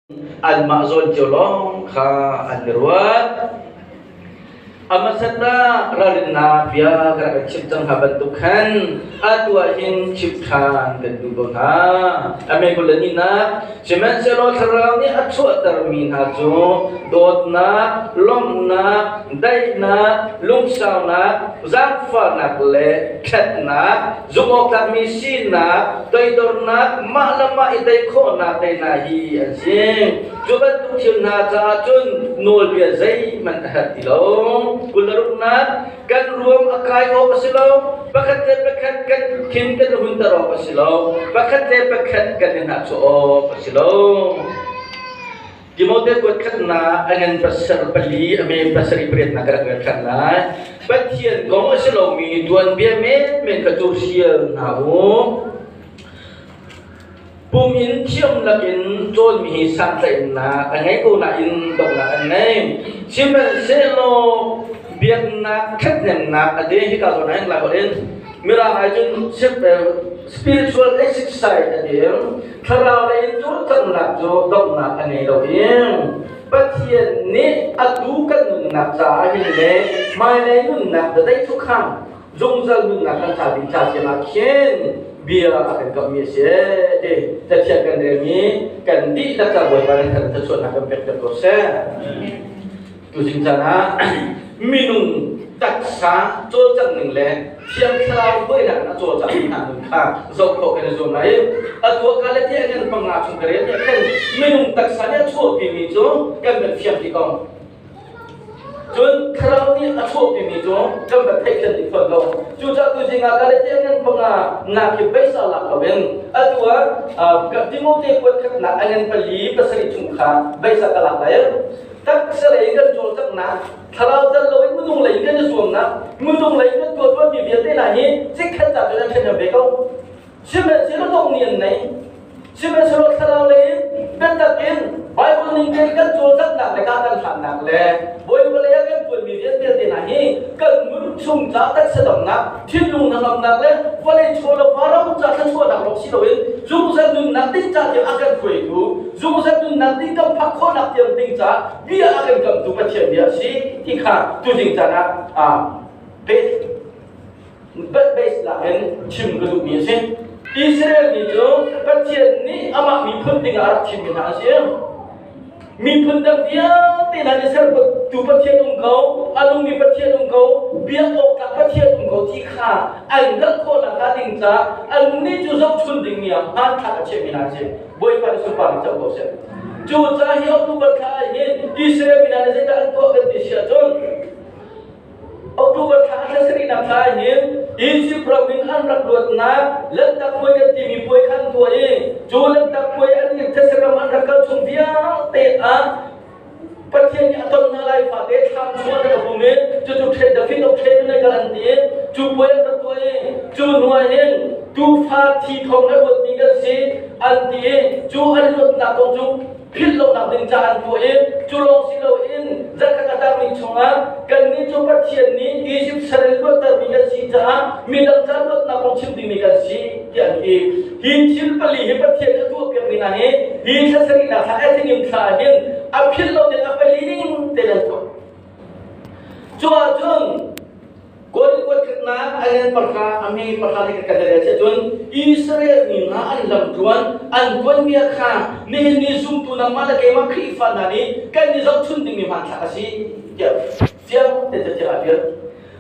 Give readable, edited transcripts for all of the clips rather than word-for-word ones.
Anmah zawn cio lawng kha an i ruat. A hmasat ah ralrinnak bia ka rak in chimh cang hna bantuk khan atu ah hin chimh ṭhan kan duh ko hna. A mei kul le hnihnak, sihmanhsehlaw Thlarau nih a chuahtermi hna cu dawtnak, lawmhnak, daihnak, lungsaunak, zaangfahnak le ṭhatnak, zumhawktlakmi sinak, toidornak, mah le mah i tei khawhnak te hna hi an si. Cu bantuk thil hna caah cun nawlbia zeihmanh a herh ti lo. 26nak kan ruam a kai awk a si lo, pakhat le pakhat kan thin kan hunter awk a si lo, pakhat le pakhat kan i hnahchuah awk a si lo. Timote kuat khatnak a ngan pasar pali a me pasarih pariatnak ka rak rel ṭhan lai. Pathian kong a si lomi tuanbia menmen kha cu hrial hna u. Pum in thiam lakin cawnmi hi santlaihnak a ngei ko nain donghnak an ngei. Sihmanhsehlaw biaknak ṭhathnemnak a de hika zawn ah hin Lai holh in Mirang ah cun spiritual exercise a ti. Thlarau lei in cawlcanghnak cu donghnak a ngei lo i Pathian nih atu kan nunnak caah hin le hmailei nunnak dadaih thukhang zungzal nunnak kan ca ding ca tiang ah khin bia a kan kamhmi a si ti Cathiang kan relmi kan dihlak ca Bawipa nih kan thluachuahnak kan pek ko seh. Tuzing caan ah minung taksa cawlcangh ning le Thiang Thlarau hruainak in a cawlcangh mi hna nun kha zoh khawh kan i zuam lai. Atu ah Galatia ngan panga chung ka rel nih khan minung taksa nih a chuahpimi cu kan van fiang ti ko. Cun Thlarau nih a chuahpimi cu kan van theihfian dih fawn lo. Cucaah tuzing ah Galatia ngan panga nak hi peisa lak loin atu ah Timote kuat khatnak a ngan pali pasarih chung kha peisa ka lak lai. Taksa lei kan cawlcanghnak, thlarau tel loin minung lei kan i zuamnak, minung lei kan tuahtuanmi vialte hna hi chikkhat ca cun an ṭhahnem ve ko. Sihmanhsehlaw dongh ni an nei. Sihmanhsehlaw thlarau lei in biatak in Bible ning tein kan cawlcanghnak le kah kan hlannak le Bawipa lei ah kan ṭuanmi vialte hna hi kan nun chung ca taksa damnak, thinlung hnangamnak le vawlei chaw le varam ca thluachuahnak lawng si loin zungzal nunnak ding ca tiang a kan hruaitu zungzal nunnak ding kan phak khawhnak tiang ding ca bia a kan kamtu Pathian bia a si ti kha tuzing caan ah base lak in chim ka duhmi a si. Israel mi cu Pathian nih amah miphun ding ah a rak thimmi hna a si. Miphun dang vialte hna nih sertu Pathian um ko, a nungmi Pathian um ko, biak awk tlak Pathian um ko ti kha an hngalh khawh nakhnga ding caah annih cu zohchun dingmi ah hmanthlak a chiahmi hna a si. Bawipa nih sunparnak co ko seh. Cucaah hi October thla ah hin Israel mi hna nih zeidah an tuah kan ti si ahcun October thla thla sarihnak thla ah hin Egypt ram in an rak luatnak Lanhtak puai kan timi puai kha an tuah i cu Lanhtak puai an i these ram an rak kal chung vialte ah Pathian nih a ton hna lai fate thlam chung an rak um i cucu the feast of tabernacle an ti i cu puai an rak tuah i cu hnu ah hin tuufa thi thawng a luatmi kan si an ti i cu an luatnak kong cu philh lonak ding ca an tuah i cu lawng si loin zarhkhat a tangmi chungah kannih cu Pathian nih Izipt sal in luattermi kan si caah midang ca luatnak kong chim dingmi kan si tiah an ti. Hi thil pali hi Pathian nih a tuahpiakmi hna hi hi thla sarihnak thla Ethanim thla ah hin a philh lo ding a pali ning tein an tuah. Cu ahcun Kawl kuatkhatnak a ngan pahra a hme pahra le ka rel cun Israel mi hna an lamtluan an tuanbia kha nihin ni zumtu nangmah le keimah Khrihfa hna nih kan i zohchun dingmi hmanthlak a si tiah fiang te cathiang ah ṭial.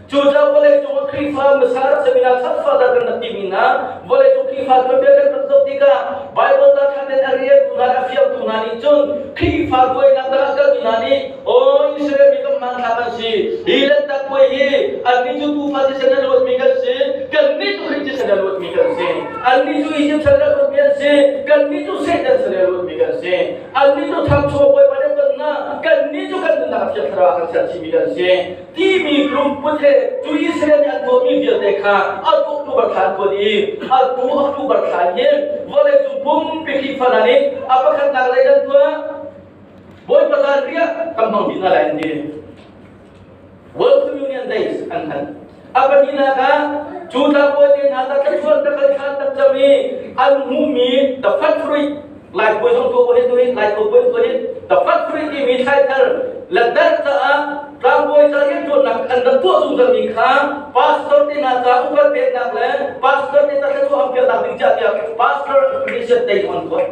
Cucaah vawleicung ah Khrihfa hmasa rak seminar chapfather kan rak timi hna vawleicung Khrihfa tuanbia kan rak zoh tikah Bible ca ṭha tein a reltu hna le a fiangtu hna nih cun Khrihfa buainak dang a kalmi hna nih Aw Israel mi kan hmanthlak an si. Hi Lanhtak puai hi annih cu tuufa thisen a luatmi kan si. Kannih cu Khrih thisen a luatmi kan si. Annih cu Egypt sal a luatmi an si. Kannih cu Satan sal a luatmi kan si. Annih cu thangchua Bawipa nih a ton hna. Kannih cu kan nunnak a Thiang Thlarau ah kan serchihmi kan si. Timi lungput he cu Israel nih an tuahmi vialte kha atu October thla an tuan i atu October thla hin vawleicung pumpi Khrihfa hna nih a pakhatnak lei kan tuah. Bawipa zanriah kan hmang dih hna lai an ti. World Communion Days an hman. A pahnihnak ah cu tlang bawi te hna ta thluachuan ta kal thlan tak cam i an hmuhmi the fat fruit. Lai puai zong tuah ko hi Lai tho puai tuah hi the factory timi thlai thar le dar caah tlangbawi ca rianṭuannak an rak tuah zungzal mi kha pastor te hna ca upat peknak le pastor te ca thluachuah an piaknak ding ca tiah pastor mission day zong an tuah.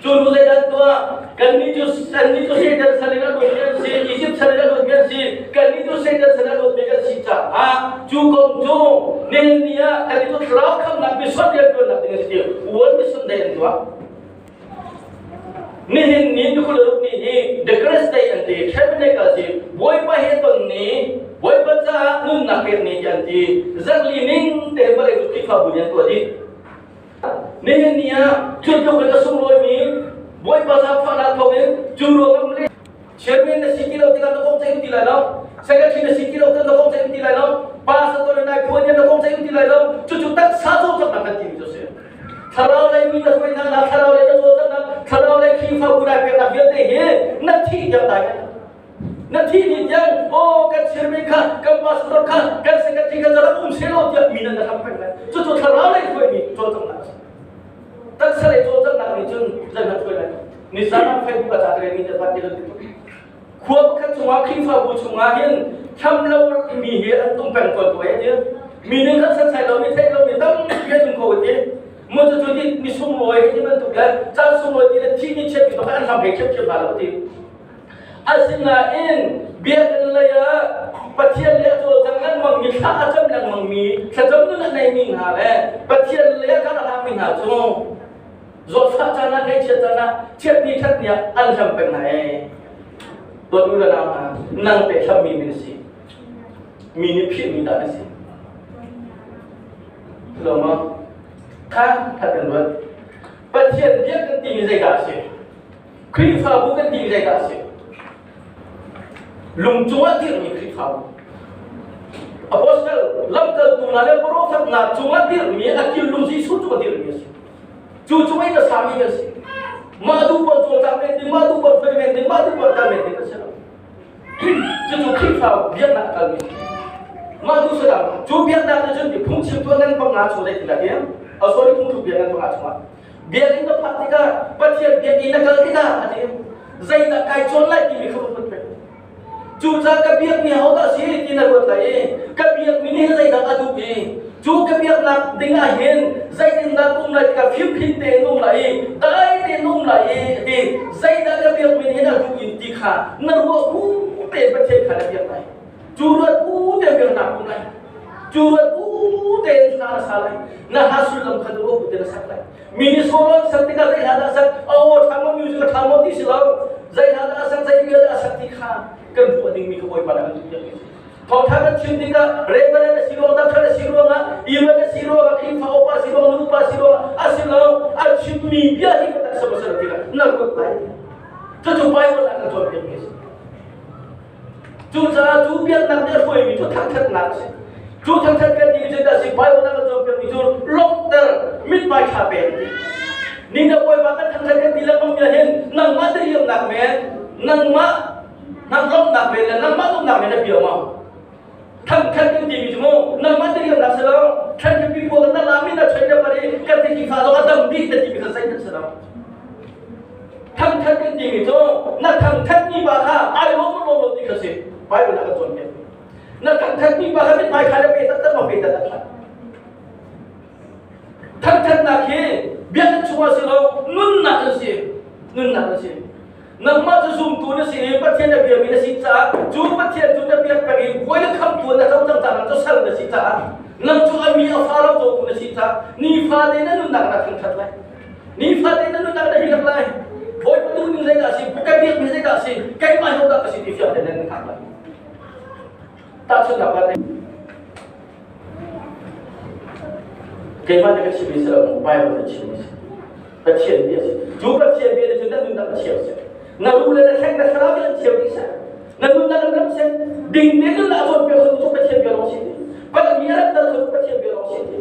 Cu nu zeidah tuah? Kannih cu kannih cu Satan sal in a luatmi an si, Egypt sal in a luatmi an si, kannih cu Satan sal in a luatmi kan si caah cu kong cu nihin ni ah kannih cu thlarau khamnak mission rianṭuannak ding a si ti World Mission Day an tuah. Nihin ni ni 26 ni hi The Grace Day an ti, Tabernacle si, Bawipa he ton ni, Bawipa caah nunnak pek ni ti an ti. Zarhli ning te vawlei cu Khrihfabu nih an tuah dih. Nihin ni ah thiltluk in a sunglawimi Bawipa zaangfahnak thawngin cu ruangah male chairman na si ti lo tikah na kong ceih ti lai lo, secretary na si ti lo tikah na kong ceih ti lai lo, pastor le nai phuan na kong ceih ti lai lo, cucu taksa cawlcanghnak kan timi cu a si. Thlarau lei mi na hruai hna nak, thlarau lei na cawlcanghnak, thlarau lei Khrihfabu nai peknak vialte hi na thih tiang dai kan. Na thi ni tiang aw kan chairman kha kan pastor kha kan secretary kha rak um selaw tiah mi nan rak peng lai. Cucu thlarau lei hruaimi cawlcanghnak a si. Taksa lei cawlcanghnak nih cun zeihmanh hruai lai. Nizan ah Facebook a ca ka mi te phat ti khua pakhat chungah Khrihfabu chungah hin tham lo mi hi an tum peng tawn ko e ti. Mi nih kan san lo mi theih lo mi tampi an um ko ti. Mu cu cu ni sunglawi ti bantuk le caan sunglawi ti le thi ni chiat ti an hlam hei thiam thiam hna lo ti. Asinain biakinn lei ah Pathian le a cawlcang lengmangmi thla a cam lengmangmi thlacam nun a neimi hna le Pathian lei a kar a hlangmi hna cu zawtfah caan ah ngaihchiat caan ah chiatni ṭhatni ah an hlam peng hna ee. Dawt u le nau hna, nang te hlammi mi na si. Mi nih phihmi dah na si. Lo maw? Kha khat kan ruat. Pathian biak kan timi zeidah a si? Khrihfabu kan ti zeidah a si? Lung cungah dirhmi Khrihfabu. Apostle lamkaltu hna le profet hna cungah dirhmi a kil lung Jesuh cungah dirhmi a si. Cu cung in a sami kan si. Mah duh pon cawlcang men ding, mah duh pon hruai men ding, mah duh pon kal men ding kan si lo. Cucu Khrihfa biaknak a kalmi mah duh sadang cu biaknak nih cun phungchim tuah ngan panga chung dei ti la tiang a sorry phungthluk biak ngan panga chungah Biakinn na phak tikah Pathian biakinn na kal tikah a ti zeidah kai cawn lai timi kha ruat peng. Cucaah ka biakmi hodah si ti na ruat lai i ka biakmi nih zeidah a duh i cu ka biaknak ding ah hin zeitindah ka um lai tikah fimhrin tein um lai i dai tein um lai i a ti zeidah ka biakmi nih hin a duh in ti kha na ruah bu tein Pathian kha na biak lai. Cu ruat bu tein biaknak um lai. Cu ruat bu tein hla na sa lai. Na hla sullam kha ruah bu tein na sak lai. Mi nih solo an sak tikah zei hla dah a sak? A aw ṭha maw music a ṭha maw ti si lo. Zei hla dah a sak, zei bia dah a sak ti kha kan ruah dingmi kha Bawipa nih a kan duhpiakmi a si. Thawngṭha kan chim tikah Reverend a si ruang, doctor a si ruangah, Ivan a si ruangah, Khrihfa upa a si ruangah, nupa a si ruangah a si lo. A chimmi bia hi biatak sama si lo tikah na ruat lai. Cucu Bible ah kan cawnpiakmi a si. Cucaah cu biaknak nih a hruaimi cu thangṭhatnak a si. Cu thangṭhat kan timi cu dah si Bible ah kan cawnpiakmi cu lawmhter mithmai ṭha pek ti. Ni na Bawipa kan thangṭhat kan ti lengmang mi ahhin nangmah diriamnak men, nangmah nang lawmhnak men le nangmah lawmhnak men na bia maw? Thangṭhat kan timi cu mu nangmah diriamnak si lo. Thlan pipu kan na lami na choi na pari kan ti fa zong a dam dih na timi kha zei si lo. Thangthat kan timi cu na thangthatmi pa kha ai lawm lawm lo ti kha si Bible ah kan cawnpiak. Na thangthatmi pa kha mithmai kha na pe taktak ma pe taktak hlah. Thangthatnak hi biakinn chungah si lo nunnak an si. Nunnak an si. Nangmah cu zumtu na si i Pathian na biami na si caah cu Pathian cu na biak peng i bawi le khamtu na co cang caah cu sal na si caah nang cu a mi a fa lo cawtu na si caah nifate na nunnak na thangthat lai. Nifate na nunnak na hilak lai. Bawipa tu ning zeidah a si, ka biakmi zeidah a si, keimah ho dah ka si ti fiang tein nan hngak lai. Tahchunhnak ah keimah nih ka chimmi si lo, Bible nih chimmi si. Pathian bia si. Cu Pathian bia nih cun na nunnak a cheu si. Na ru le na thleng na thlarau nih an cheu dih seh. Na nunnak an ram seh. Ding tein nunnak a cawnpiak khotu cu Pathian bia lawng si ti. Palhmi a remter khotu Pathian bia lawng si ti.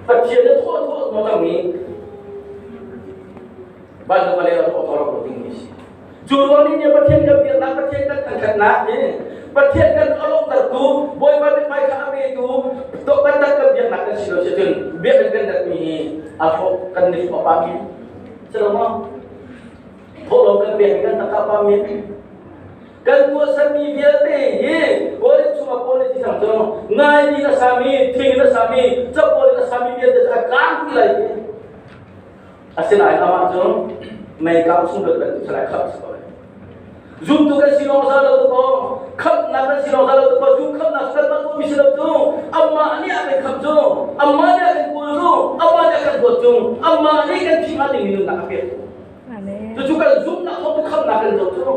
Pathian nih thawh thawh maw cangmi van le vawlei a thawh thawh lo dingmi si. Cu ruang nih Pathian kan biaknak, Pathian kan thangṭhatnak hi Pathian kan a lawmhter tu, Bawipa mithmai kha a petu, kan tak kan biaknak kan si lo si cun biakinn kan dat mi hi a hrawh kan ni hrawh pa mi. Silo maw? Thawhlawm kan pek kan tak pa mi. Kan tuahsermi vialte hi Korin chungah Paul nih ti cang cu ngai ni na sami, thing na sami, capawl na sami vialte cu a kaan ti lai ti. Asinain amah cu mei kang chung lut bantuk salai khamh si ko lai. Zumtu kan si lawng za lo tu ko, khamhnak kan si lawng za lo tu ko, cu khamhnak kan mah tuahmi si lo cu, amah nih a kan khamh cu, amah nih a kan kawl cu, amah nih a kan dawt cu, amah nih kan thih hnga dingmi nunnak a pek cu. Cucu kan zumhnak thawng cu khamhnak kan co cu.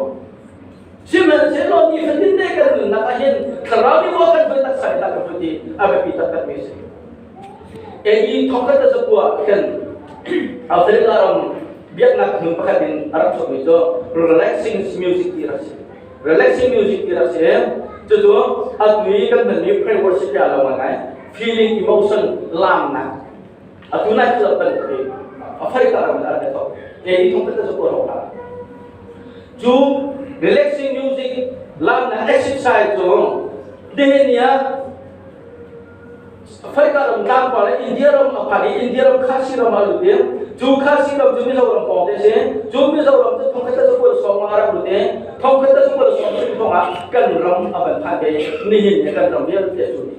Sihmanhsehlaw ni fatin te kan nunnak ah hin thlarau nih maw kan voi taksa in dah kan voi ti a biapi taktak mi a si. Ei thongkhat le zakua khan Africa ram biaknak hmun pakhat in a rak chuakmi cu relaxing music ti rak si. Relaxing music ti rak si. Cucu atu i kan hmanmi prayer worship ya lo ngai feeling emotion lamnak atu nai cu ban khi Africa ram la an thok ei thongkhat le zakua rong Cu relaxing music lamnak exercise cu nihin ni ah Africa ram tlangpar le India ram a phan i India ram Khasi ram ah lut i cu Khasi ram cu Mizoram pawng te si. Cu Mizoram cu thongkhat le zakua sawm ah a rak lut i thongkhat le zakua sawm chung thong ah kan ram a van phan ve nihin ni kan ram vialte cu ni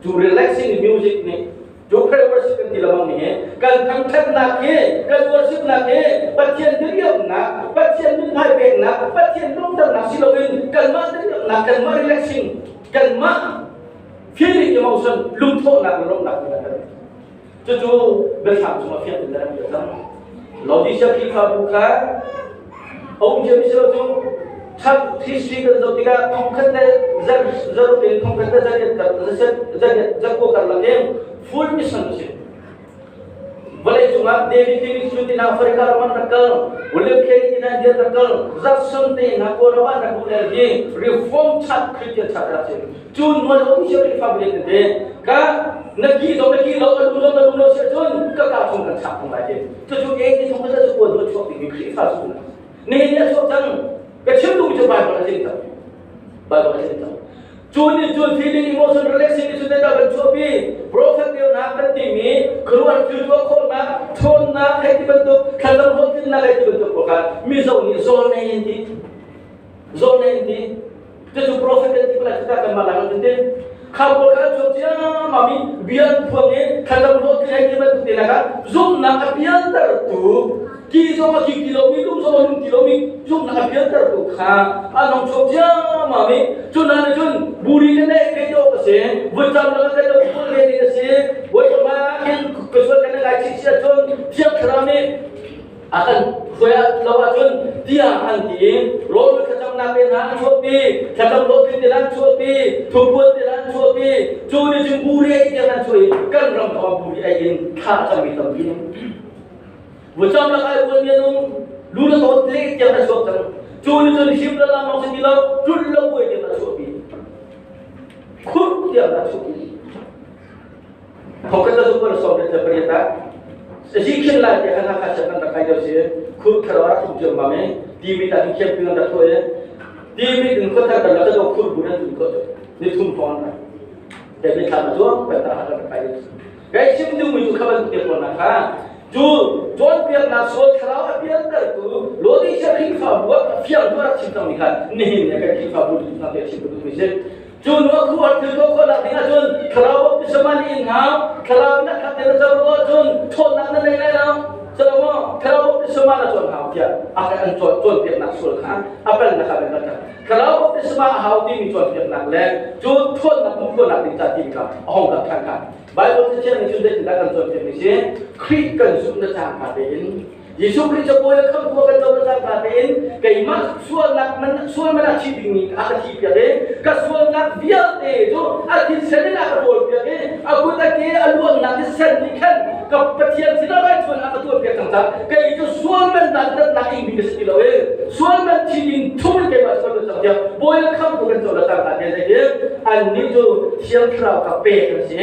cu relaxing music nih cu prayer worship kan ti lengmang mi hi kan thangthatnak hi, kan worshipnak hi Pathian diriamnak, Pathian mithmai peknak, Pathian lungternak si loin kanmah diriamnak, kanmah relaxing, kanmah feeling, emotion, lungthawhnak le lawmhnak kan kan cucu biathlam cungah fiang in rak bia cang. Laodicea Khrihfabu kha a um cia mi si lo cu chap history kan zoh tikah thongkhat le zar zaruk in thongkhat le zariat kar zariat zakua karlak in full mission a si. Vawlei cungah David Livingstone tina Africa ram an rak kal, William Carey tina India rak kal, Judson te hna Kawlram an rak luh hi Reform Church, Christian Church rak si. Cu nual um sia Khrihfabu nih tete ka na ki zong na ki lo, a lum zong na lum lo sia cun ka ka chung kan chak thung lai ti. Cucu e ti thong cu kuan duh chuak dingmi Khrihfa cu nihin ni a chuak cang. Ka chim duhmi cu Bible a tling cang, Bible a tling cang. Cu nih cun feeling, emotion, relaxing nih cun zeidah kan chuahpi? Prophet nak kan timi khuaruahhar thil tuah khawhnak, ṭhawnnak hei ti bantuk, thlacam hlawhtlinnak hei ti bantuk pawl kha mizo nih zawl nei in ti, zawl nei in ti. Cucu prophet kan ti ko lai cuta kanmah lai kan ti. Kha pawl kha an chuak ciammam i bia an phuang i thlacam hlawhtling hei ti bantuk te nak ah zumhnak a pialtertu, ki zong a ki ti lomi, lung zong a lung ti lomi zumhnak a pialtertu kha an hong chuak ciammam i cu hna nih cun buri kan neih kai dawh a si, vutcam lang kan lo kul ve ding a si. Bawipa khin ka sual kan ngai chih si ahcun Thiang Thlarau nih a kan hruai lo ahcun tiah an ti i rawl thlacamnak te hna an chuahpi, thlacam hlawhtlin te an chuahpi, thupuan te an chuahpi. Cu nih cun buri ei tiang an chuah i kan ram thawng buri ei in thla a cangmi tampi an um. Vucam lak ai buan mi an um, lu le tawt le tiang a chuak cang. Cu nih cun him le lam lawng si ti lo, tlun lo buai tiang a chuahpi, khurh tiang a chuahpi. Thongkhat le zungkua le 18 ah Ezekiel lai te khan Hakha siang kan rak kai lio si, khur thar rak tum ciammam i Timit ah hin khiam ping an rak tuah i Timit in khuathar kan rak cu khur bu nan tum khawh ni thum hrawng an rak te mi thla ma chuang kan ta kan rak kai lio si. Kai chim duhmi cu kha bantuk te pawl na kha cu cawnpiaknak sual thlarau a piantertu Laodicea Khrihfabu ah fiang tu rak chim cang mi kha nihin ni kan Khrihfabu tu te chim duhmi si. Cu hnu ah khuaruahhar thil tuah khawhnak ding ahcun thlarau baptisma nih in hau, thlarau in a khat in na co lo ahcun ṭhawnnak na nei lai lo. Calo thlarau baptisma na cawn hau tiah a kan an cawnpiaknak sual kha a palnak kha kan rak thlarau baptisma a hau timi cawnpiaknak le cu ṭhawnnak hmuh khawhnak ding ca timi kha a hong rak ṭhan kha Bible cathiang nih cun zeitindah kan cawnpiakmi si? Khrih kan zumh na cangka tein Jesuh Khrih cu Bawi le Khamhtu a kan co cangka tein keimah sualnak man sual man a thi dingmi a ka thi piak i ka sualnak vialte cu a thisen in a ka ṭawl piak i a kut a ke a luannak thisen nih khan ka Pathian sinah raithuan a ka tuah piak cang caah kei cu sual man dantatnak ingmi ka si ti lo i Sual man thi in thum in keimah sual kan cang tiah bawi le khamtu kan co le cangka te zeitin annih cu Thiang Thlarau kha pek an si.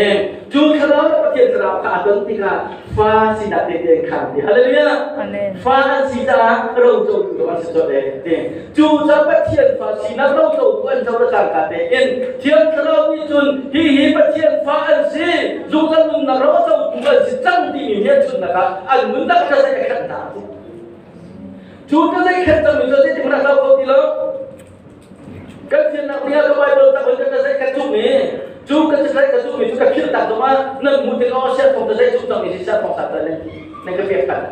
Cu Thlarau le Pathian Thlarau kha a don tikah fa sinak te te khan ti. Hallelujah. Amen. Fa an si caah rocotu zong an si colh e ti. Cu ca Pathian fa sinak rocotu an co le cangka tein Thiang Thlarau nih cun hihi Pathian fa an si, zungzal nunnak ro a cotu an si cang timi hmelchunhnak ah an nunnak kha zei a khenh hna. Cu ka zei khenh cangmi cu zeitik hmanh ah hlau kho ti lo. Kan fiannak dingah ka Bible tak in ka zei ka cumh i cu ka zei ka cumh i cu ka philh tak zongah nan hmuh tikah aw sia thong ka zei cumh cang i sia thong sa ta nan nan ka pek tak.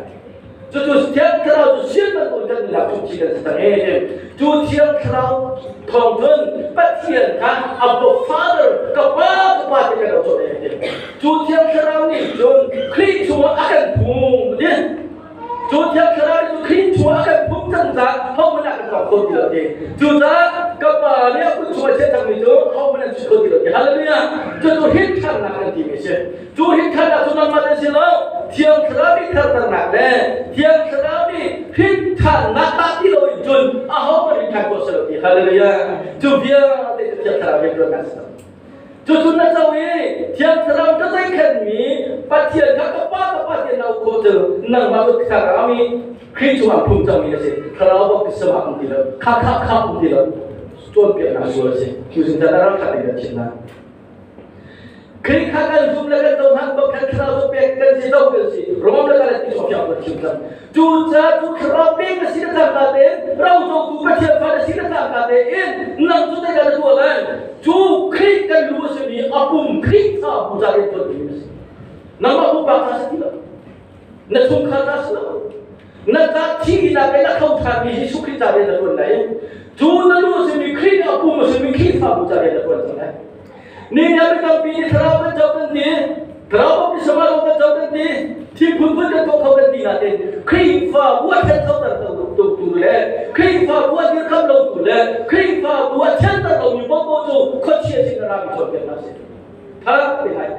Cucu Thiang Thlarau cu sian bantukin kan nunnak cumh chih kan si cang e. Cu Thiang Thlarau thawng cun Pathian kha Abba Father ka Pa ka Pa ti kan lo cawh e. Cu Thiang Thlarau nih cun Khrih chungah a kan phung ti. Cu Thiang Thlarau cu Khrih chungah a kan phung cang caah hohmanh a kan kong kho ti lo ti. Cucaah ka Pa nih a kut chungah chiah cangmi cu hohmanh an chut kho ti lo ti. Hallelujah! Cucu hinthannak kan timi a si. Cu hinthannak cu nangmah nan si lo. Thiang Thlarau nih tharternak le Thiang Thlarau nih hinthannak dah ti lo in cun ahohmanh hinthan khawh si lo ti. Hallelujah! Cu vialte cu Thiang Thlarau rianṭuannak a si lo. Cucu na co i Thiang Thlarau ka zeikhenmi Pathian kha ka Pa ka Pa tiah na auh khawh cu nangmah cu Thlarau i Khrih chungah phung cangmi na si. Thlarau baptisma um ti lo, kha kha kha um ti lo. Cawnpiaknak sual a si. Cu zingzan ah ralkhat in kan chim hna. Khrih kha kan zum le kan cohlan bak khan Thlarau cu pek kan si, co kan si. Rom le Galati sawhfiang kan chim cang. Cucaah cu thlarau pek na si na cangka tein rocotu Pathian fa na si na cangka tein nang cu zeidah na tuah lai? Cu Khrih kan lu a simi a pum Khrihfa bu ca rian tuan ding na si. Nangmah pumpak ca si ti lo. Na chungkhar ca si lo. Na ca thihnak in a kho ṭhanmi Jesuh Khrih ca rian na tuan lai. Cu na lu a simi Khrih a pum a simi Khrihfa bu ca rian na tuan cang lai. Ni nih mi tampi nih thlarau kan co kan ti, thlarau baptisma zong kan co kan ti, thil phunphun kan tuah kho kan ti nain Khrihfa bu a ṭhanchoter tu tu le Khrihfa bu a dirkamh lo tu le Khrihfa bu a thianter lomi popo cu khuachia sin a rami cawnpiaknak a si. Tha te hai.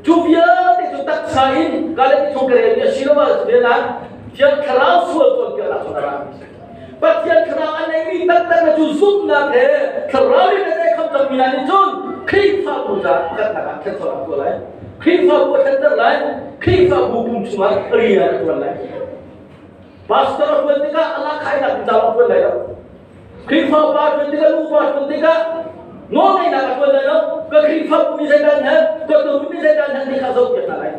Cu vialte cu taksa in Galati chung ka relmi a si lo ah ah Thiang Thlarau sual cawnpiaknak chung a rami a si. Pathian Thlarau a neimi taktak cu zumhnak he Thlarau in a zeikhamh cangmi hna nih cun Khrihfabu caah pakhatnak ah ṭhancho a tuah lai. Khrihfabu a ṭhanter lai. Khrihfabu pum chungah rian a ṭuan lai. Pastor a ṭuan tikah a lahkhainak ding caah a ṭuan lai lo. Khrihfa upa a ṭuan tikah nu upa a ṭuan tikah nawlngeihnak a ṭuan lai lo. Ka Khrihfabu nih zeidah an herh, ka tuurun nih zeidah an herh ti kha zohpiak hna lai.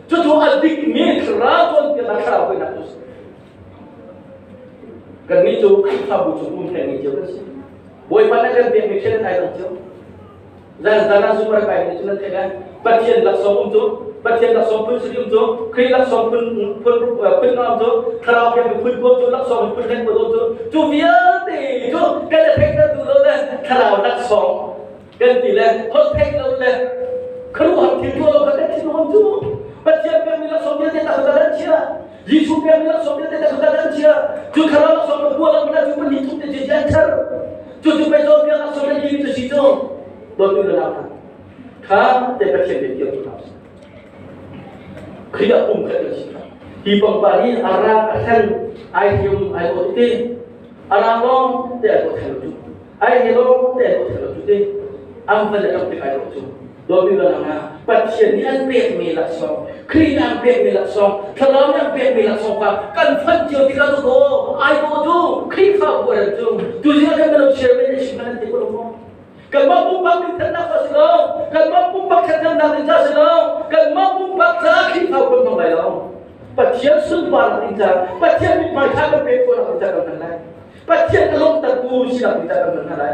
Cucu a dikmi Thlarau cawnpiaknak Thlarau hruainak cu a si. Kannih cu Khrihfabu chung um theng cio kan si. Bawipa na kan pekmi thil an ai dang cio. Zan zan ah zumar kai mi cu nan theih lai. Pathian laksawng um cu, Pathian laksawng phun sari um cu, Khrih laksawng phun phun phun nga um cu, Thlarau pekmi phun kuam cu, laksawng phun hleng kuam cu, cu vialte cu kan i theihter duh lo le Thlarau laksawng kan ti le holh theih lo le khuaruahhar thil tuah lo kha kan thinlung cu Pathian pekmi laksawng vialte tak kan chia. Jesuh pekmi laksawng vialte tak kan chia. Cu thlarau laksawng ka kual na cu pahnih thum te ci an char. Cu cu pei cawnpiak laksawng na ti cu si cu. Dawt nu na kha te Pathian bia tiang tu hna. Khrih ah pum khat kan si. Hi pangpar hi a rang a thlen ai hium ai aw ti a rang lawng te ai aw thlen cu ai he lawng te ai aw thlen cu ti ang van le kam tik ai aw cu Dawtmi unau Pathian nih an pekmi laksawng, Khrih nih an pekmi laksawng, Thlarau nih an pekmi laksawng kha kan fanh cio tikah cu kaw ai kaw cu Khrihfabu a rem cu tuzing ah kan lo chairman nih chim an ti ko lo maw? Kanmah pumpak minthannak ca si lo, kanmah pumpak ṭhathnemnak ding ca si lo, kanmah pumpak caah Khrihfabu kan hmang lai lo. Pathian sunparnak ding caah, Pathian mithmai ṭha kan pek khawhnak ding caah kan hman lai. Pathian a lawmhtertu sinak ding caah kan hman hna lai.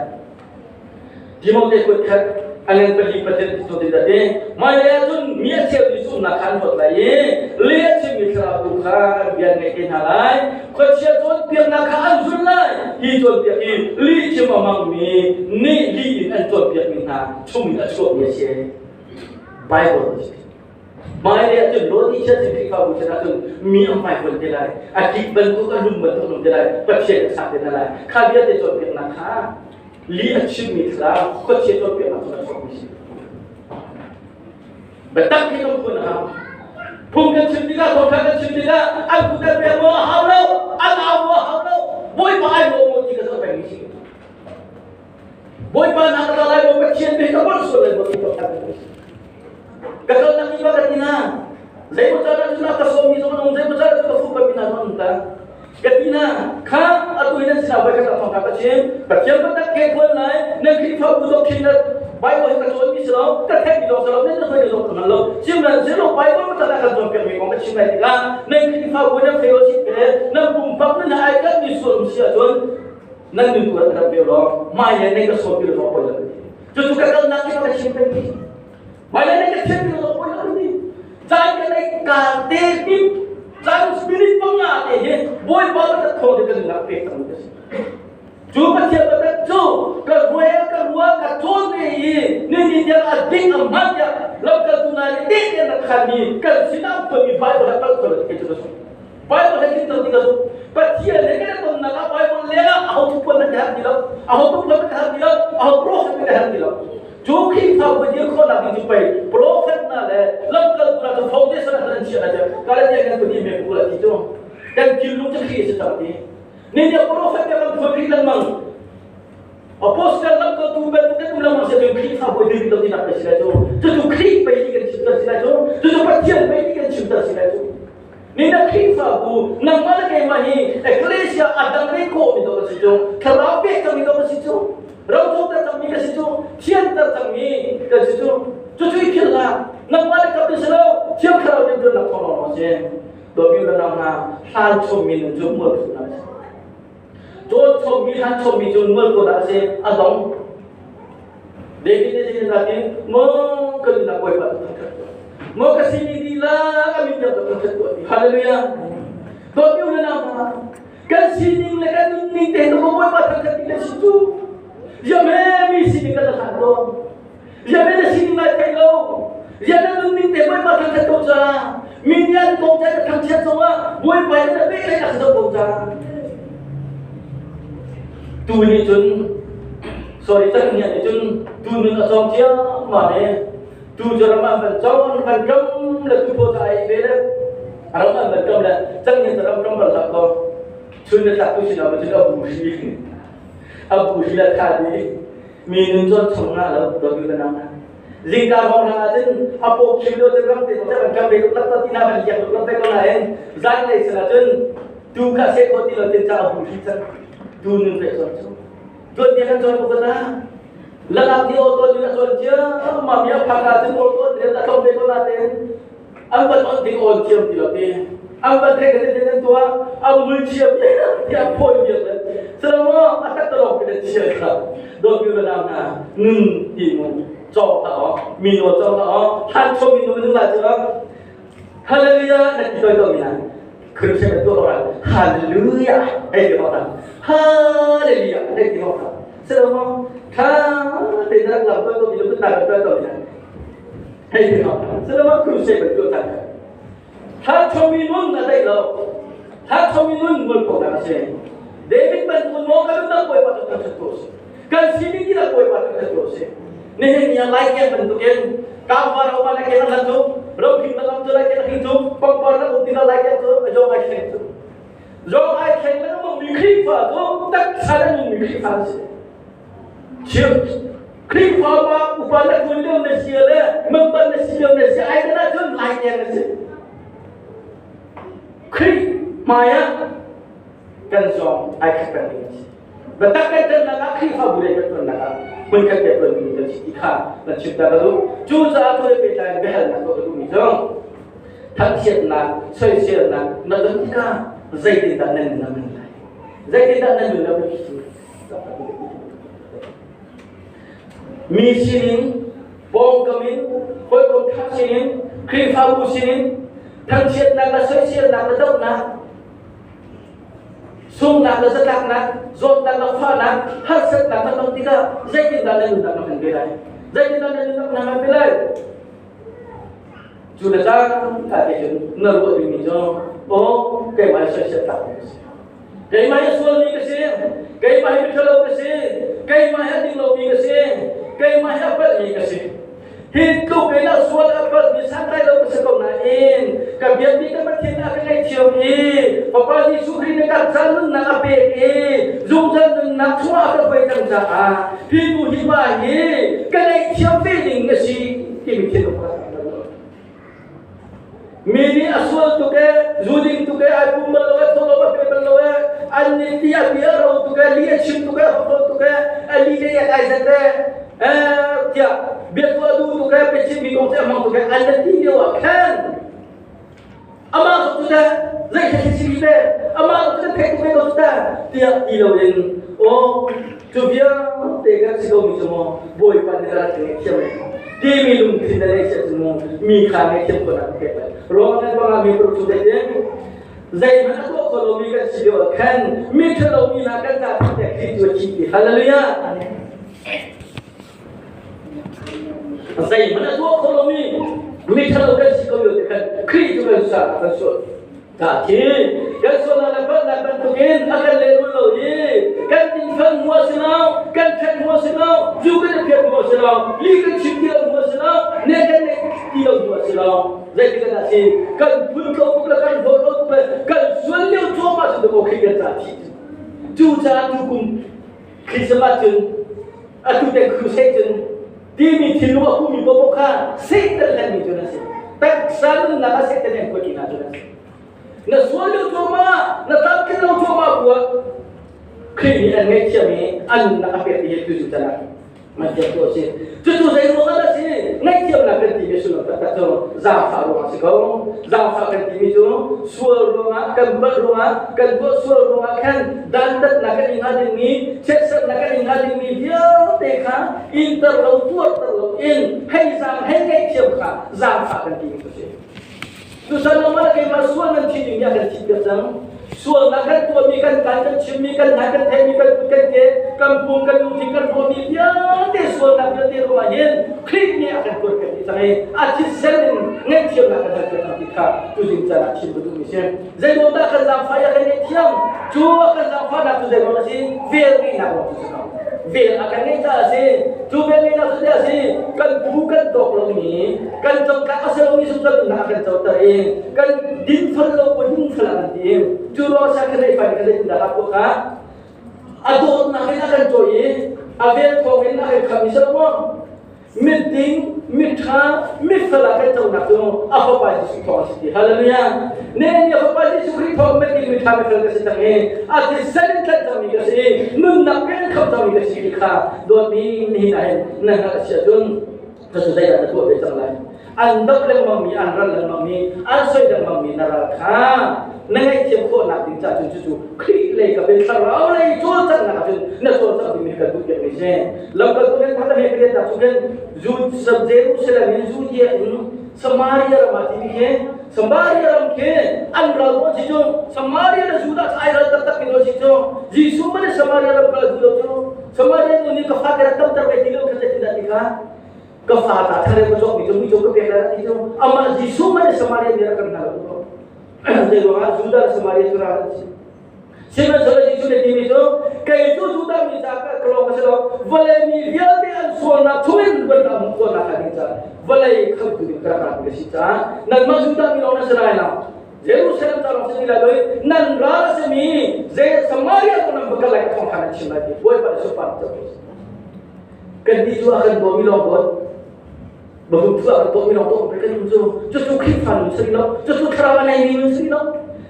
Timote kut khat a ngan pali pathian ti tu dah ti hmailei ahcun mi a cheu mi zumhnak kha an huat lai i li a chimmi thlarau tu kha an bia an ngaih te hna lai khuachia cawnpiaknak kha an zul lai hi cawnpiak hi li chim a hmangmi nih li in an cawnpiakmi hna chungin a chuakmi a si Bible Hmailei ahcun Lord nih chiat Khrihfabu chan ahcun mi an hmaifuan te lai a kik bantuk a lum bantuk a lum te lai Pathian a sak te hna lai kha vialte cawnpiaknak kha li a chimmi thlarau khuachia cawnpiaknak cu a chuakmi si biatak hi kan phun a hau phung kan chim tikah thawngṭha kan chim tikah an phu kan pek maw a hau lo an au maw a hau lo. Pa na ka lai mo Pathian be ka bon sual lai mo ti ka phan. Ka kal na ki ba ka tina. Zei mo cha na chu na ka so mi zo nong zei mo cha chu ka fu pa mi na zon ta. Ka tina kha atu hin sina ba ka ta thong ka ka chim. Pathian pa tak ke khon lai na Khrihfa bu zo khin na Bible hi ka cawn mi si lo, ka theih mi zong si lo, nan hoi zong ka hngal lo. Chim na zero Bible ma ta kan cawn piak mi kong ka chim lai tikah nan Khrihfa bu nan fellowship he nan pumpak nan ai kan mi sual um si ahcun nan nun tu rak pe law mai le nei ka sawm pi lo poi lo. Cu cu ka kalnak hi ka chim peng mi. Mai le nei ka chim pi lo poi lo ni. Caan ka nei ka te pi caan spirit panga te hi Bawipa ka thawng te kan nak pek tang ka si. Cu Pathian biatak cu ka ruai ka rua ka cawn ve i nini tiang a ding a hman tiah lamkaltu hna nih tehte an rak khanmi kan sinah phuanmi Bible he palh kho lo ti cu ka zumh. Bible he tlinter ti ka zumh. Pathian he kan i tonnak ah Bible lengah aho thupuan hmanh ka herh ti lo, aho pumpuan hmanh ka herh ti lo, aho prophet hmanh ka herh ti lo. Cu Khrihfabu dir khawhnak ding cu pei prophet hna le lamkaltu hna cu foundation ah an chiah hna cu Galatia kan kut i me bu la ti cu kan thinlung cu Khrih a si cang ti. Ninia prophet bia kan phuan rih lengmang. Apostle lamkaltu bantuk kan um lengmang si ahcun Khrihfa bawi ding lo tinak pe si lai cu. Cucu Khrih pei nih kan chimter si lai cu. Cucu Pathian pei nih kan chimter si lai cu. Nina Khrihfabu nangmah le keimah hi Ecclesia a dang rih khawh mi dawh si cu. Thlarau pek cangmi dawh si cu. Rocoter cangmi ka si cu. Thianter cangmi kan si cu. Cucu i philh hlah. Nangmah le ka si lo. Thiang Thlarau nih tuannak thawng lawng si. Dawtmi le nau hna, hlan chommi nun cu mualphonak a si. Cawn chommi hlan chommi cu mualphonak a si, a dong. David nih zeitin dah ti? Maw ka nunnak Bawipa cu thangṭhat tuah. Maw ka simi dihlak a min tiang ka thangṭhat tuah ti. Hallelujah. Dawtmi u le nau hna, kan sining le kan nunning te hi Bawipa thangṭhat ding kan si cu. Ziame mi sining kan hlan tawn. Ziah na sining lai thei lo. Ziah na nunning te Bawipa thangṭhat ko ca. Mi nih an kong ca na thangchiat zongah Bawipa in na peh a zoh ko ca. Tu nih cun sorry chan nih nih cun tu nun a cawng ciammam i tu cu ram an van cawng van kam le tu phaw ca ai ve le ram an van kam le cang nih ram kam bal hlah ko chun le tlak tu sinah cun a bu hri a bu hri la tha dih Mi nun cawn chung na lo dawt ka nang. Zingka hrawng hna ahcun a paw khim lo cun ram te zong kan kam ve tuk lak ti na van liak tuk lak ve ko nain zan lei sal ahcun tu kha se kho ti lo tin ca a bu hri cang tu nun ve cawn cu tuan bia kan cawn ko na lalak ni o ton ni a cawn cia ma mia phaka cun o ton ni a tlong ve ko na ten an van on ding on thiam ti lo ti an van thei ka tin an tua an mul thiam ti a phawi biak le salamo a tak talong pin an chia kha do pi na na nun ti mu chaw ta o mi no chaw ta o han cho mi no nu la chu hallelujah na ti toi to mi na khun se tu ora hallelujah ei ti ho ta hallelujah ei ti ho ta salamo tha te na la to to mi no ta to to mi na Hei Selama crusade betul tak. Hla chomi nun a dai lo. Hla chomi nun mul ko na se. David bantuk mo kan nak koi pa tu kan to se. Kan sini ni la koi pa tu kan to se. Nehemiah lai ke bentukin kamar oma la ke lan tu, ro phing la lam tu la ke hing tu, pangpar la uti la lai ke tu, jong ai kheng tu. Jong ai kheng la mo mi Khrifa tu tak sala mi Khrifa se. Chim Khrihfa pa upa na ṭuan lio na si le member na si lio na si ai na cun lai ngen na si. Khrih hmai ah kan zong ai khat peng ding a si. Biatak kan ṭannak ah Khrihfa bu lei kan ṭuannak ah hmun khat te ṭuan ding kan si ti kha kan chim ta ka duh. Cucaah tuai pehtlai in biahalnak tuah ka duhmi cu thangchiatnak, soiselnak na don tikah zeitindah nan nun a man lai? Zeitindah nan nun a man? Mi sinin, pawngkam in, hawikom ṭha sinin, Khrihfabu sinin, thangchiatnak le soiselnak le dohnak, sungnak le zatlaknak, zawtnak le fahnak, harsatnak na ton tikah zeitindah na nunnak na hman ve lai? Zeitindah na nunnak na hman ve lai? Cu le caan ka te cun na ruah dingmi cu aw keimah hi soisel tlak ka si. Keimah hi sualmi ka si. Keimah hi miṭhalo ka si. Keimah hi a ding lomi ka si. Keimah hi a palhmi ka si. Hi tluk in a sual a palhmi santlai lo ka si ko nain ka biakmi ka Pathian a ka ngaihthiam i Fapa Jesuh Khrih nih ka ca nunnak a pek i zungzal nunnak chungah a ka hruai cang caah Hi nu hi pa hi ka ngaihthiam ve ding na si timi thinlung kha mi nih a sual tuk e, zu ding tuk e, ai pum bal lo e, tho lo a pe bal lo e, an nih ti a bia ro tuk e, li a chim tuk e, ho tuk e, a li le yak ai zet e, tiah bia tu a duh tuk e, pe mi kong cu a hmang tuk e, an na ti lio ah khan amah zong cu teh zei thei si te, amah zong cu thei tuk ve ko cu teh, tiah ti lo in, oh, cu vialte kan si ko mi cu maw Bawipa nih rak thiam timi lungthin na nei sia cu mu mi kha ngaihthiam khawhnak na pek lai. Ruang nan bangah mi paruk chung dei zeihmanh a tuah kho lomi kan si lio ah khan mi ṭhalo mi hna kan ta te Khrih cu a thi ti. Hallelujah. Zeihmanh a tuah kho lomi mi ṭhalo kan si ko lio te khan Khrih cu kan sa kan sual. Ka thi kan sualnak le palhnak bantukin a kan lehrul lo i kan dinfel hnu a si lo, kan ṭhen hnu a si lo, zu kan i phiat hnu a si lo, li kan chim ti lo hnu a si lo, ne kan neih ti lo hnu a si lo. Zeitik ah dah si kan phun tlo tuk le kan hlawt lo tuk le kan sual lio cuahmah cu dakaw khi kan ca thi. Cucaah tukum Christmas cun atu te crusade cun timi thinlung a pumi paohpaoh kha Satan hlenmi cu na si. Taksa nunnak ah Satan nih an kuat hna cu na si. Na sual lio cuahmah, na tlamtlin lo cuahmah buah Khrih nih an ngaihthiam i an nunnak a pek i tu cu can ah man thiam tu a si. Cucu zei ruang ah dah si? Ngaihthiamnak kan timi sullam taktak cu zaangfah ruangah si ko. Zaangfah kan timi cu sual ruangah, kan palh ruangah, kan tuah sual ruangah khan dantatnak kan ing hnga dingmi, chiatserhnak kan ing hnga dingmi vialte kha inter lo tuarter lo in hei zaang hei ngaihthiam kha zaangfah kan timi cu si. Tuchan lawngah keimah sual nan thi ding nih a kan thihpiak cang. Sualnak kan tuahmi, kan kan kan chimmi, kan hna kan theimi, kan kut kan ke, kan pum, kan lungthin, kan ruahmi vialte sualnak vialte ruangah hin Khrih nih a kan tuarpiak dih cang i a thisen in ngaihthiamnak kan halpiak cang ti kha tuzing caan ah chim ka duhmi si. Zeiruang dah kan zaangfah i a kan ngaihthiam? Cu a kan zaangfahnak cu zeiruang a si? Vel ngeihnak ruang cu si ko. Vel a kan ngeih caah a si. Cu vel ngeihnak cu zei a si? Kan phu kan tawk lomi, kan cawtlak a si lomi zungzal nunnak a kan coter i kan dinfel lo ko dingfel a kan ti. Cu ruang sa kan ei fai kan zeitindah a kha a dawtnak in a kan cawi i a vel thawng in a kan khamh i si lo maw? Miding, miṭha, mifel ah kan conak cu a Fapa Jesuh thawng a si ti. Hallelujah! Ne nih a Fapa Jesuh Khrih thawng miding, miṭha, mifel ka si cang i a thisen in tlanh cangmi ka si i nunnak in khamh cangmi ka si ti kha dawtmi nihin ah hin na hngalh a si ahcun cucu zeidah na tuah ve cang lai? An doh lengmangmi, an ral lengmangmi, an soi lengmangmi na ral kha na ngaihthiam khawhnak ding caah cun cucu Khrih lei ka bin thlarau lei cawlcanghnak ah cun na cawlcangh dingmi kan duh piakmi si. Lamkaltu nih kha he pariatnak cu khin Jerusalem in Judea in Samaria ram ah timi khi Samaria ram khi an ral ko si cu Samaria le Judah cu ai ral taktak mi si cu Jesuh man Samaria ram kal duh lo cu Samaria nu nih ka fa te rak tamter ve ti lo kha zeitindah ti kha ka fa ta thare ka cawk mi cu mi cu ka pek lai ti cu amah Jesuh man Samaria mi rak kan hna lo zei ruangah Judah le Samaria cu ral an si. Sihmanhsehlaw Jesuh nih timi cu kei cu Judah mi ca ka lawng ka si lo, vawlei mi vialte an sualnak chungin luatnak hmuh khawhnak hnga ding caah vawlei khamtu ding ka rak ra ti ka si caah nanmah Judah mi lawng nan si lai lo. Jerusalem ca lawng si ti lai lo i nan ral a simi Samaria kong nan va kal lai ka thawngtha nan chim lai ti Bawipa nih sunparnak cu a pek. Kan ti cu a kan bawmi lawng bawt Bahum tu ah tuah mi lawng tuah kan nun cu cucu Khrihfa nun si lo cucu thlarau a neimi nun si lo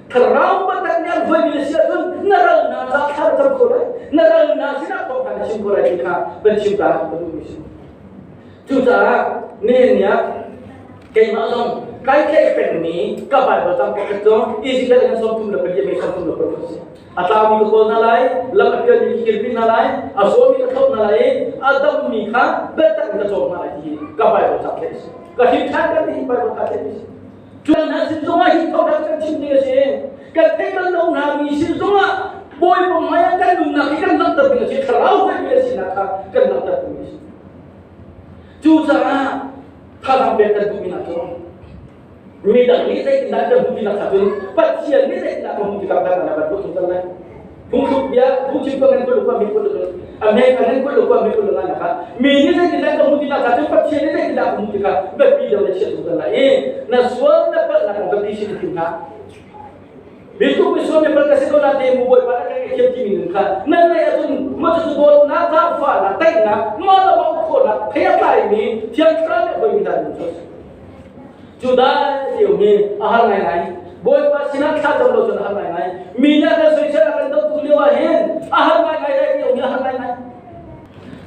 thlarau batak nih an hruaimi na si ahcun na ral na ca thla cam ko lai na ral na sinah thawng kha na chim ko lai ti kha van chim ta ka duhmi si cucaah nihin ni ah keimah zong kai tlaih pengmi ka Bible cang pakhat cu Ezekiel kan 34 mi 36 si A tlaumi ka kawl hna lai, lam a pialmi ka kirpi hna lai, a zawmi ka thlop hna lai i a dammi kha biatak in ka cawm hna lai ti hi ka Bible ca theih a si. Ka hrin ṭhan kan ti hi Bible ca theih a si. Cu hna sin zongah hi thawngṭha kan chim ding a si. Kan theih bal lo hna mi sin zongah Bawipa hmai ah kan nunnak hi kan langhter ding a si. Thlarau hruaimi a sinak kha kan langhter ding a si. Cucaah thazaang pek kan duhmi hna cu midang nih zeitindah kan hmuh ti nak cun Pathian nih zeitindah kan hmuh ti kha kan kan ruah chung lai phungthluk bia phungchim ko ngan kul ko mi kul a me kan ngan kul ko mi kul nga kha mi nih zeitindah kan hmuh ti nak cun Pathian nih zeitindah kan hmuh ti kha biapi deuh na chiah chung lai i na sual na palh na kong ka ti si ti hna. Mi tluk mi sual mi pal ka si ko na te mu Bawipa na kan thiam timi nun kha nan lei ahcun ma cu dawtnak, zaangfahnak, daihnak, mah le mah khawhnak thei a tlaimi Thiang Thlarau nih hoi mi hna nun cu a si. Cu dai ti um hi a har ngaingai. Bawipa sinah thla cam lo cun a har ngaingai. Mi nih a kan soisel a kan doh tuk lio ah hin a har ngaingai dai ti um hi a har ngaingai.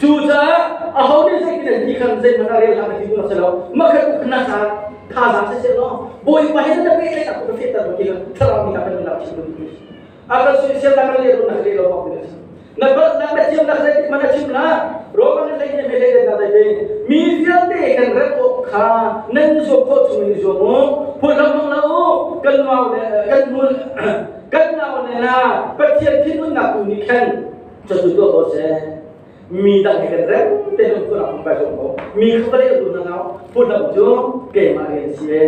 Cucaah aho nih zeitin an ti khan zeihmanh a rel hlah na ti duh si lo. Mah kha na ca thazaang siseh law Bawipa he na pehtlaihnak ku ka fehter lo ti kha thlarau nih a kan lak chin duh ti. A kan soisel na kan leh na leh lo bak ti. Na palhnak na thiamnak zeitik hmanh a chim hlah. Roman na hlei ne me hlei na dai mi vialte kan rem awk kha nan zuam khawh chung in zuam u. Phulhlam hmang hlah u. Kan nau le kan hmul kan nau le na Pathian thinhunnak tu nih khan Cucu tuah ko seh. Mi dang he kan rem te nun phun ah pai ko. Mi kha vale lu na ngau phun cu keimah rian si e.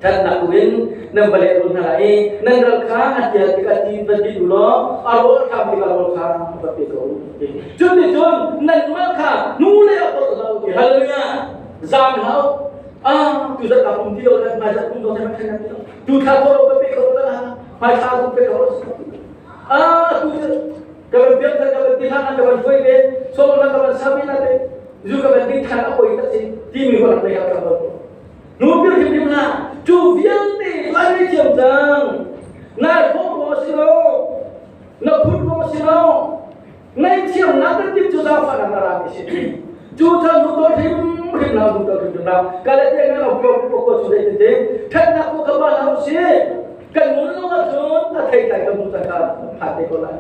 Thatnak tu in nan vale lu hna lai i nan ral kha a tial tikah ti van ti law a rawl tham tikah rawl kha va pe ko. Cuti cun nanmah kha hnu le a polh lo ti hallelujah zam hau ah tu zat ka pum ti lo le hmai zat pum do te ma than ti lo tu thla ko lo ka pe ko la hmai thla ku pe ko Ah, tu cu ka van piak than ka van ti hlan ka van hruai ve sawm na ka van sami na te zu ka van ding than a poi tak si timi ko lei ka van nu pil hrim hrim na cu vialte lai ri thiam cang na thawh ruang si lo na phut ruang si lo ngai thiam na kan tim cu zafa na na ra mi si cu chan nu to hrim hrim na nu to hrim hrim na ka le te na ko ko ko chu dei te that na ko ka ba na si Kan nun lo ahcun a theitlai kan hmuh cang kha phan te ko lai.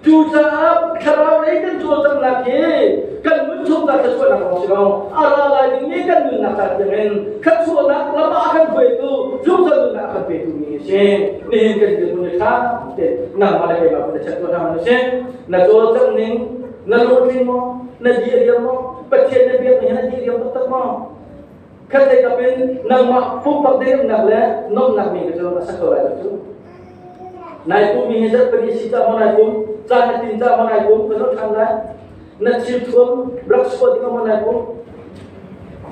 Cucaah thlarau lei kan cawlcanghnak hi kan nun chung ca thluachuahnak lawng si lo, a ra lai dingmi kan nunnak ca tiangin thluachuahnak lam ah a kan hruaitu, zungzal nunnak a kan petu mi a si. Nihin kan dirhmun hi ṭha tein nangmah le keimah kun na check tuah hna hmanh usih. Na cawlcangh ning na hlawhtling maw? Na diriam maw? Pathian na biak ning hi na diriam taktak maw? Khatlei kap in nangmah pumpak diriamnak le nuamhnak mi cu a sak ko lai lo cu. Nai pum mi hi zarhpini si ca maw nai pum, caan na tin ca maw nai pum, ka zoh ṭhan lai. Na thil thuam rak suah ding maw nai pum.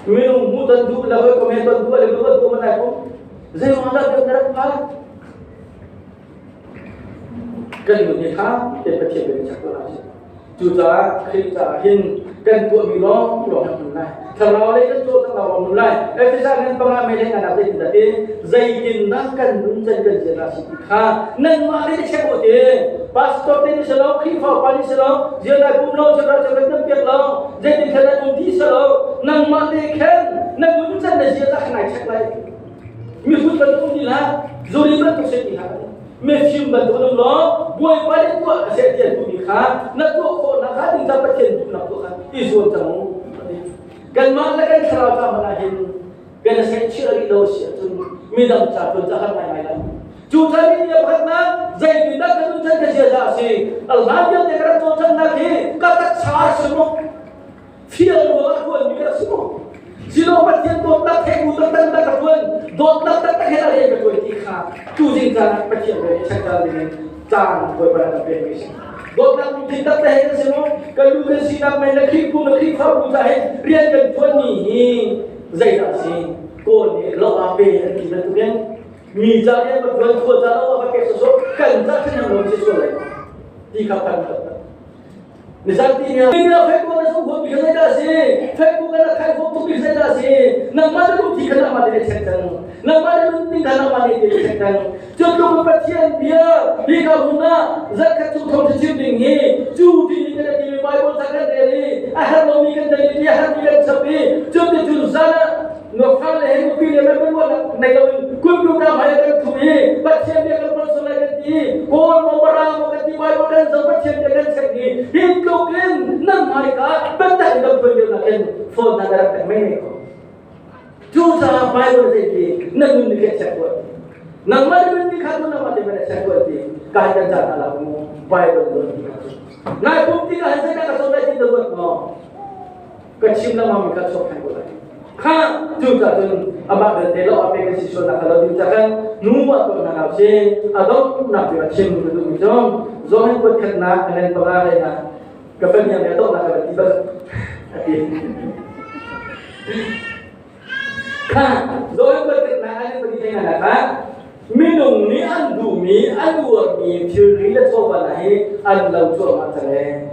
Minung hmuh ton duh le hawikom he ton duh le ruat duh maw nai pum. Zei ruang dah biak na rak phan? Kan nun hi ṭha tein Pathian bia nih chak ko hna sih. Cucaah Khrih caah hin kan tuahmi lawng lawng kan hmun lai. Thlarau lei kan tuah cang lawng hmun lai. Efesa ngan panga mei lei nganak zeitindah ti zeitindah kan nun can kan zian si ti kha nanmah le check u ti. Pastor te nih si lo, Khrihfa upa nih si lo, zian ai pum lo, chakra chakra kan piak lo, zeitin khan nan um ti si lo, nangmah te khan na nun can na zia khan ai check lai. Mihrut bantuk um ti hlah, zuri bantuk si ti hlah. Mifim bantuk um law Bawipa nih tuah a seh tiah duhmi kha na tuah khawhnak kha ding ca Pathian duhnak tuah kha i zuam cang u. Kanmah le kan thlarau ca hmanh ah hin kan i chih rih lo si ahcun midang ca tuan ca har ngaingai lai. Cu chan ni pakhatnak zeitindah kan nun chan ka ziaza a si. A hlan vialte ka rak cawlcanghnak hi ka taksa a si maw? Fial ruang ah tuanmi ka rak si maw? Silo Pathian dawtnak theih bu taktak ka tuan, dawtnak taktak he dah ka tuan ti kha tuzing caan ah Pathian he chekter dingin caan Bawipa nih kan pekmi a si. Dawtnak lungthin taktak he kan si maw? Kan lu kan sinak men le Khrihfu le Khrihfabu ca he rian kan tuanmi hi zeidah a si? Kawl nih lo aa pe an ti bantukin mi ca rian ka tuan, khua ca lo a ka pek sawsawh, kan ca ṭhahnem lo si sual lai ti kha phan taktak. Mizampi nih Facebook na zung mi kha zeidah a si? Facebook na khai khawh tuk mi zeidah a si? Nangmah na lungthi kha nangmah nih check cang. Nangmah na lungthin kha nangmah nih check cang. Cu tluk Pathian bia hi ka hun ah zarkhat chung thawng chim ding hi cu ti ni kan ti mi Bible ca kan rel i a herh lomi kan nei i a herhmi kan chap i cu ti cun zan ah Nufa le he nupi le mai ruahnak nei loin computer hmai ah kan thu i Pathian bia kan hman sual lai kan ti Kawl maw Mara maw kan ti Bible kan zoh Pathian bia kan check i hi tluk in nan hmaika biatak in kan phuan lio nakin phone hna na rak pek mei mei ko. Cucaah Bible zei ti nan nun nih khan check tuah. Nangmah le nun nih khan nangmah te mana check tuah ti kai kan ca hna la mu Bible tuah ti kha. Nai pum ti ka han zei ka cawn lai ti na ruat maw? Ka chim lengmang mi kha chuak than ko lai. Kha cu ca cun amah belte lo a pe kan si sual nak lo ding ca khan nu a tuah hna lo si a donghnak bik a chim ka duhmi cu Johan kuat khatnak a nen panga le na ka fahniang le a donghnak ka ti bal a ti. Kha Johan kuat khatnak a nen pali thei na kha. Minung nih an duhmi, an uarmi thilri le chawva hna hi an lo cuahmah cang ee.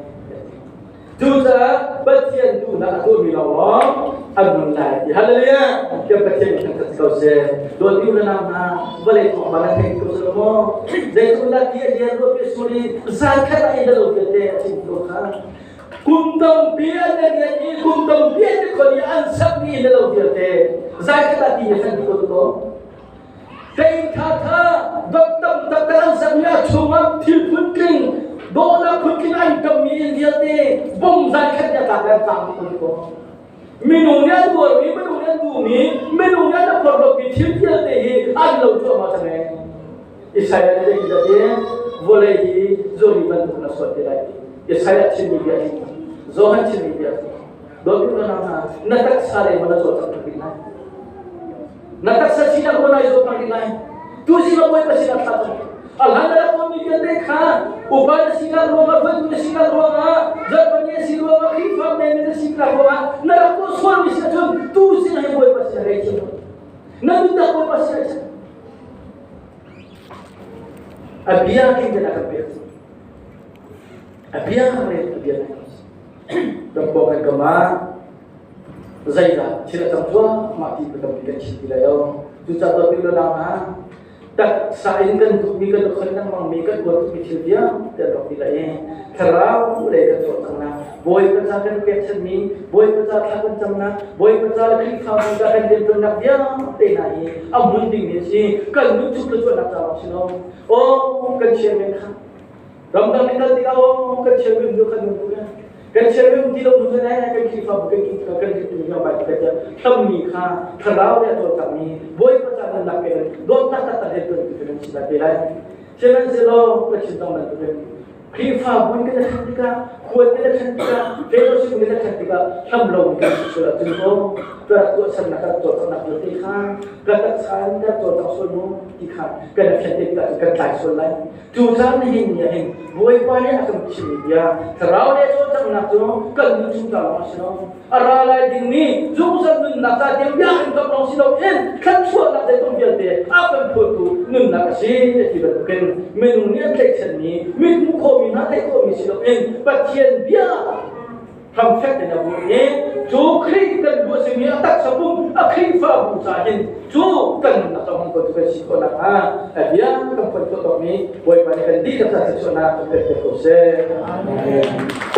Cucaah Pathian duhnak a tuahmi lawnglawng an nun lai ti. Hallelujah! Kan Pathian nih kan ko seh. Dawt u le nau hna, vawlei thawngpang nan thei ko seh maw? Zeitluk dah ti a lian ruah pi suri zan khat ah in lo vialte a chim ko kha. Kum tampi an rian i kum tampi an khon i an sakmi in lo vialte zan khat ah ti ni khan ko ko. Kei tha tha dot tam tak an sakmi a chungah thil phuntling dawhnak phuntling an kammi inn vialte bom zan khat nih a tlak le an tlang dih ko. Minung nih an tuarmi, minung nih an duhmi, minung nih an phorhlawtmi thil vialte hi an lo cuahmah cang ee. Isaiah nih zeitin dah ti? Vawlei hi zuri bantuk na sual te lai ti. Isaiah chimmi bia hi Johan chimmi bia Dawt na hna na taksa le ma na cawlcangh rih lai. Na taksa sinak maw nai zawt rih lai. Tu zing ah Bawipa sinah thla cam. A hlan na rak tuahmi vialte kha upa na sinak ruangah, hruaitu na sinak ruangah, zarhpani na si ruangah, Khrihfa men na sinak ruangah na rak tuah sualmi si ahcun tu zing hi Bawipa sinah ngaihthiam. Na nunnak Bawipa sinah chim. A bia king in a kan pek. A bia re a bia Kan pawng kan kam ah zeidah thil a cang cuahmah ti tampi kan chim ti lai lo. Cucaah dawtmi le nau hna, taksa in kan duhmi kan khon lengmang mi kan uar tukmi thil vialte an rak ti lai i thlarau lei kan cawlcanghnak Bawipa ca kan pekchanhmi Bawipa ca thla kan camnak Bawipa ca le Khrihfabu ca kan rianṭuannak vialte hna hi a hmun dingmi a si. Kan nun chung thluachuahnak ca lawng si lo. Aw kan chairman kha Ramdang in kal tikah aw kan chairman nu kan um kan chairman ti lo nu cun eh kan Khrihfabu kan kan kan kan bai kan kan hlammi kha thlarau le a cawlcangmi Bawipa ca nunnak pe dawtnak taktak he tuan tu kan si lai te lai. Sihmanhsehlaw ka chim cang bantukin Khrihfabu in kan i ṭhen tikah, khual kan i ṭhen tikah, fellowship kan i ṭhen tikah hlam lo kan si sual ahcun aw ka rak tuahsernak ka rak cawlcanghnak vialte kha ka taksa in ka rak cawlcang sual maw ti kha kan i fian tikah kan tlai sual lai. Cucaah nihin ni ah hin Bawipa nih a kan chimmi bia thlarau le cawlcanghnak cu kan nun chung ta lawng a si lo. A ra lai dingmi zungzal nunnak ca tiang bia kan kamh lawng si loin thluachuahnak zeitong vialte a kan phurtu nunnak a si ti bantukin minung nih an tlaihchanmi mithmuh khawhmi hna theih khawhmi si loin Pathian bia hramfek in a buh i cu Khrih kan bu a simi a taksa pum a Khrihfabu ca hin cu kan nunnak ca hmang ko tu kan si khawh nakhnga a bia kan phuan khawh tawkmi Bawipa nih kan dihlak ca thluachuahnak kan pek ko seh. Amen.